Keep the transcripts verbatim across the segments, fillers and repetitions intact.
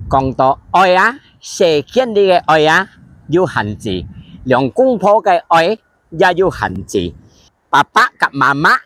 講到愛啊，世間裡个愛啊，有限制；兩公婆个愛也有限制；爸爸佮媽媽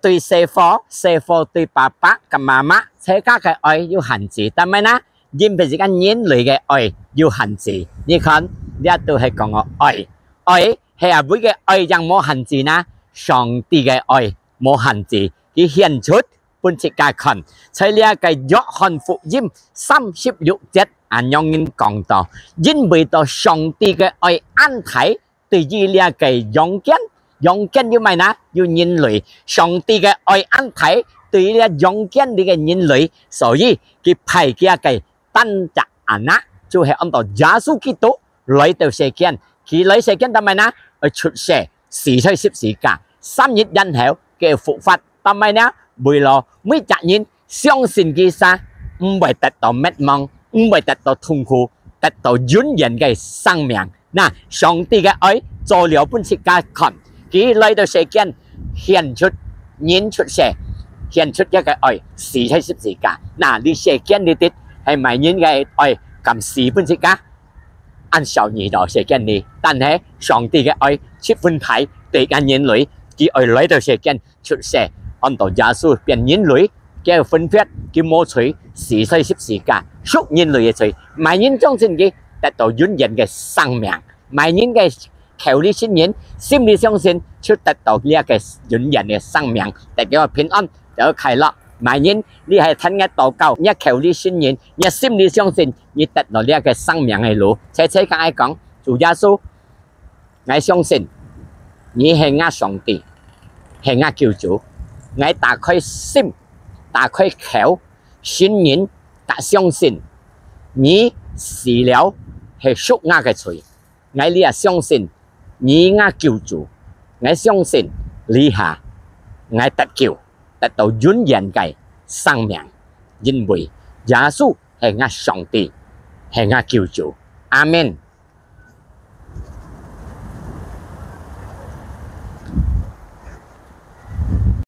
對細伙，細伙對爸爸佮媽媽，自家个愛有限制。但係呢，因為自家人類个愛有限制。你看，這都係講个愛，愛係哪位个愛正無限制呢？上帝个愛無限制，佢顯出分自家看。在這个約翰福音三十六節，恁樣講到：因為到上帝个愛恁大，對於這个陽間，陽間有麼个呢？有人類。上帝个愛恁大，對於這陽間裡个人類，所以佢派佢个單隻阿孲，就係安到耶穌基督來到世間。佢來世間做麼个呢？愛出世，死在十字架，三日然後佢復活。做麼个呢？為了每隻人相信佢儕，毋會得到滅亡，毋會得到痛苦，得到永遠个生命。那，上帝个愛做了分自家看，佢來到世間，顯出人出世，顯出佢个愛，死在十字架。那，這世間裡底係麼人个愛敢死分自家？恁少人到世間裡，但係上帝个愛十分大，對咱人類，佢愛來到世間，出世，安到耶穌變人類，佢分別，佢無罪，死在十字架，贖人類个罪。麼人相信佢，得到永遠个生命。麼人个口裡承認，心裡相信，就得到這个永遠个生命，得到平安，得到快樂。麼人，你係聽𠊎禱告，你口裡承認，你心裡相信，你得到這个生命个路。齊齊同𠊎講：主耶穌， 𠊎相信你係吾上帝，係吾救主。𠊎打開心，打開口，承認佮相信你死了，係贖吾个罪。𠊎這下相信你吾救主，𠊎相信這下𠊎得救，得到永遠个生命，因為耶穌係吾上帝，係吾救主。阿們。